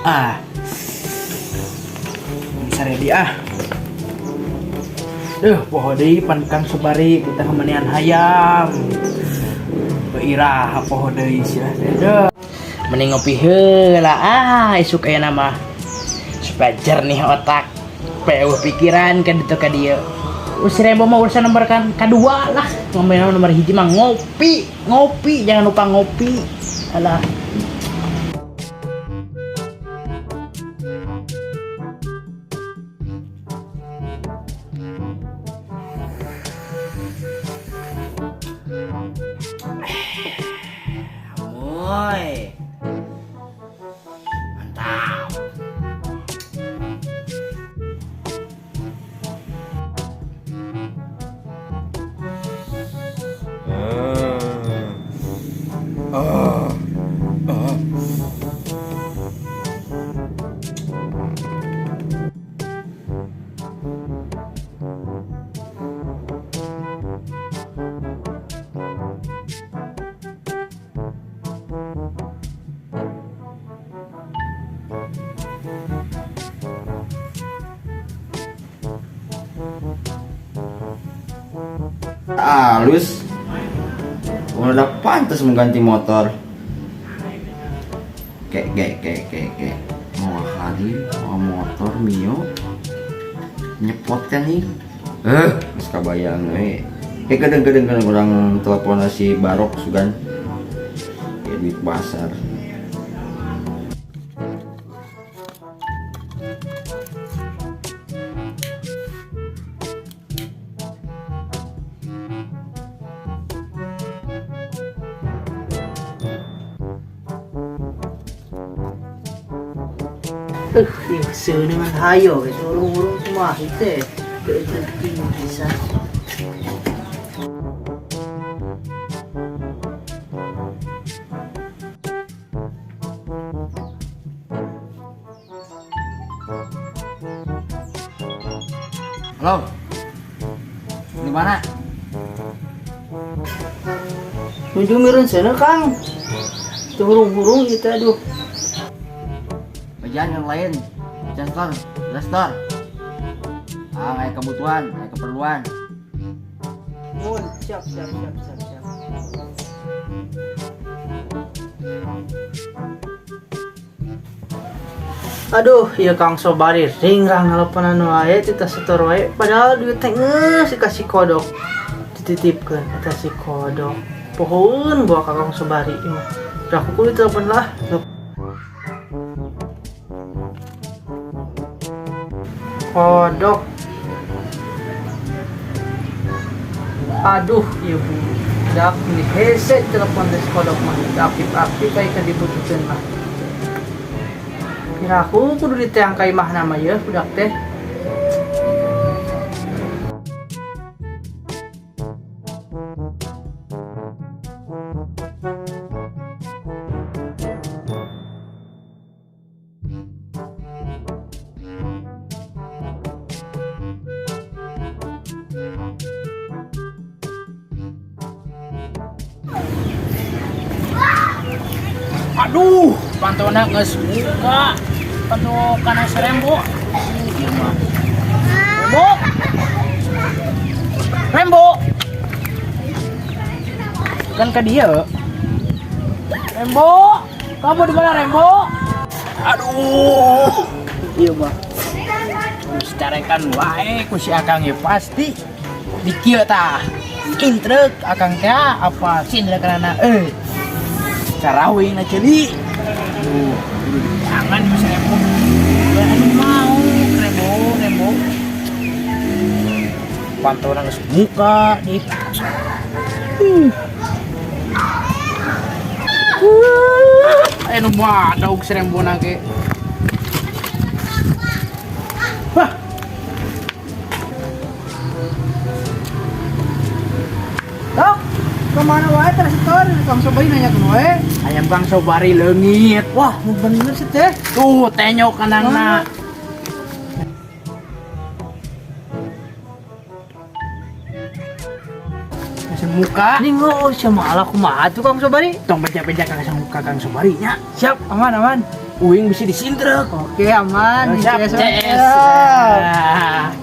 Ah. Bisa ready ah. Duh, poho deui pan Kang Sobari kita kemanian hayam. Beirah poho deui sia teh. Duh. Mending ngopi heula ah, isuk aya nama supaya jernih otak. Euweuh pikiran kan ditu ka dieu. Si Rembo mah urusan nomor kan kedua lah. Ngomongin nomor hiji mah ngopi, ngopi, jangan lupa ngopi. Alah. Amoy. Mantap. Halus, udah pantas mengganti motor. Kayak kayak kayak kayak kayak mau hari mau motor Mio nyepot kan nih, geus kabayang we. Kayak kadang-kadang kan orang telepon si Barok sugan kayak duit pasar. Ieu dengan hayo geus urung-urung kumaha teh. Teu bisa. Halo, di mana? Nuju mireun seuneu, Kang. Teu hurung-hurung ieu teh, aduh. Bagian yang lain, Chester, Lester. Ah, kayak kebutuhan, kayak keperluan. Mun, siap siap siap siap siap. Aduh, ya Kang Sobari ringrang nelponan wae tita setor wae, padahal duit teh geus dikasih kodok. Dititipkeun eta si kodok. Pohoeun bawa ka Kang Sobari ieu mah. Udah aku kudu telepon lah. Kodok. Aduh, ieu budak ini hese telepon teh si kodok mah. Aktif-aktif kayak kan dibutuhkeun mah. Kira aku kudu diteang ka imah nama ya budak teh. Aduh, pantona geus buka. Panto kana Rembo. Ieu mah. Rembo. Rembo. Kan ka dieu. Rembo, kamu di mana Rembo? Aduh, ieu mah. Geus carekan wae ku si Akang ya pasti. Di kieu tah. Intrek Akang teh apa sindra karena carawing na ceuli. Aduh, jangan bisa Rembo. Anu mau Rembo, Rembo. Pantauan geus muka di. Anu mah daug si Rembo na ge. Wah. Dok, kemana wae teh setor? Kang Sobari nanya wae. Ayam Kang Sobari leungit. Wah, nu bener sih teh. Tuh, tenyok kanangna. Masih muka. Ini oh sama ala kumaha tuh, Kang Sobari? Tong beja-beja ka Kang Sobari nya. Siap, aman aman. Uing bisa disintreuk. Oke, aman. Siap, CS. CS. Siap. Nah.